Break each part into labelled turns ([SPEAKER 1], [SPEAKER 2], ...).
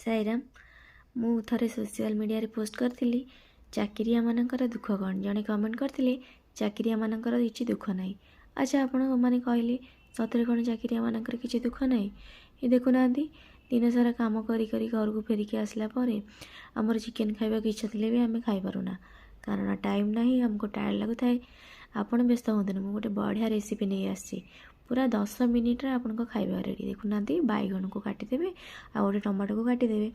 [SPEAKER 1] ସାଇରାମ। ମୁଁ ଥରେ ସୋସିଆଲ ମିଡ଼ିଆରେ ପୋଷ୍ଟ କରିଥିଲି, ଚାକିରିଆମାନଙ୍କର ଦୁଃଖ କ'ଣ? ଜଣେ କମେଣ୍ଟ କରିଥିଲେ, ଚାକିରିଆମାନଙ୍କର କିଛି ଦୁଃଖ ନାହିଁ। ଆଚ୍ଛା, ଆପଣ ମାନେ କହିଲେ, ସତରେ କ'ଣ ଚାକିରିଆମାନଙ୍କର କିଛି ଦୁଃଖ ନାହିଁ? ଏ ଦେଖୁନାହାନ୍ତି, ଦିନସାରା କାମ କରି କରି ଘରକୁ ଫେରିକି ଆସିଲା ପରେ ଆମର ଚିକେନ୍ ଖାଇବାକୁ ଇଚ୍ଛା ଥିଲେ ବି ଆମେ ଖାଇପାରୁନା, କାରଣ ଟାଇମ୍ ନାହିଁ, ଆମକୁ ଟାୟାର୍ଡ଼ ଲାଗୁଥାଏ। ଆପଣ ବ୍ୟସ୍ତ ହୁଅନ୍ତୁନି, ମୁଁ ଗୋଟେ ବଢ଼ିଆ ରେସିପି ନେଇ ଆସିଛି। ପୁରା 10 ମିନିଟ୍ରେ ଆପଣଙ୍କ ଖାଇବା ରେଡ଼ି। ଦେଖୁନାହାନ୍ତି, ବାଇଗଣକୁ କାଟିଦେବେ ଆଉ ଗୋଟେ ଟମାଟୋକୁ କାଟିଦେବେ।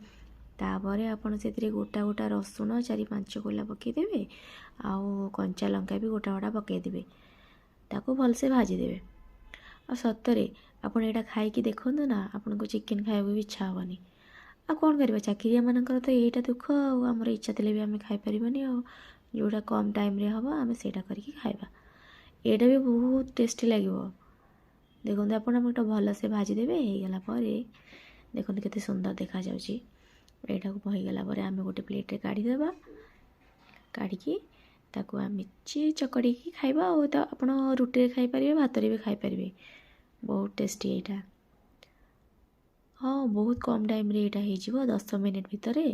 [SPEAKER 1] ତାପରେ ଆପଣ ସେଥିରେ ଗୋଟା ଗୋଟା ରସୁଣ 4-5 କୋଲା ପକାଇଦେବେ ଆଉ କଞ୍ଚା ଲଙ୍କା ବି ଗୋଟା ଗୋଟା ପକାଇଦେବେ। ତାକୁ ଭଲସେ ଭାଜିଦେବେ। ଆଉ ସତରେ ଆପଣ ଏଇଟା ଖାଇକି ଦେଖନ୍ତୁ ନା, ଆପଣଙ୍କୁ ଚିକେନ୍ ଖାଇବାକୁ ବି ଇଚ୍ଛା ହେବନି। ଆଉ କ'ଣ କରିବା, ଚାକିରିଆମାନଙ୍କର ତ ଏଇଟା ଦୁଃଖ। ଆଉ ଆମର ଇଚ୍ଛା ଥିଲେ ବି ଆମେ ଖାଇପାରିବାନି। ଆଉ ଯେଉଁଟା କମ୍ ଟାଇମ୍ରେ ହେବ, ଆମେ ସେଇଟା କରିକି ଖାଇବା। ଏଇଟା ବି ବହୁତ ଟେଷ୍ଟି ଲାଗିବ। ଦେଖନ୍ତୁ, ଆପଣ ଗୋଟେ ଭଲସେ ଭାଜିଦେବେ। ହେଇଗଲା ପରେ ଦେଖନ୍ତୁ କେତେ ସୁନ୍ଦର ଦେଖାଯାଉଛି। ଏଇଟାକୁ ହେଇଗଲା ପରେ ଆମେ ଗୋଟେ ପ୍ଲେଟ୍ରେ କାଢ଼ିଦେବା। କାଢ଼ିକି ତାକୁ ଆମେ ଚକଡ଼ିକି ଖାଇବା। ଆଉ ତ ଆପଣ ରୁଟିରେ ଖାଇପାରିବେ, ଭାତରେ ବି ଖାଇପାରିବେ। ବହୁତ ଟେଷ୍ଟି ଏଇଟା। ହଁ, ବହୁତ କମ୍ ଟାଇମ୍ରେ ଏଇଟା ହେଇଯିବ। 10 ମିନିଟ୍ ଭିତରେ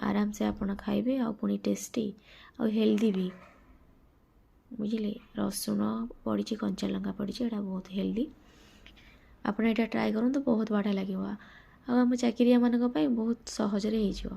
[SPEAKER 1] ଆରାମସେ ଆପଣ ଖାଇବେ, ଆଉ ପୁଣି ଟେଷ୍ଟି ଆଉ ହେଲ୍ଦି ବି, ବୁଝିଲେ? ରସୁଣ ପଡ଼ିଛି, କଞ୍ଚା ଲଙ୍କା ପଡ଼ିଛି, ଏଇଟା ବହୁତ ହେଲ୍ଦି। ଆପଣ ଏଇଟା ଟ୍ରାଏ କରନ୍ତୁ, ବହୁତ ବଢ଼ିଆ ଲାଗିବ। ଆଉ ଆମ ଚାକିରିଆମାନଙ୍କ ପାଇଁ ବହୁତ ସହଜରେ ହେଇଯିବ।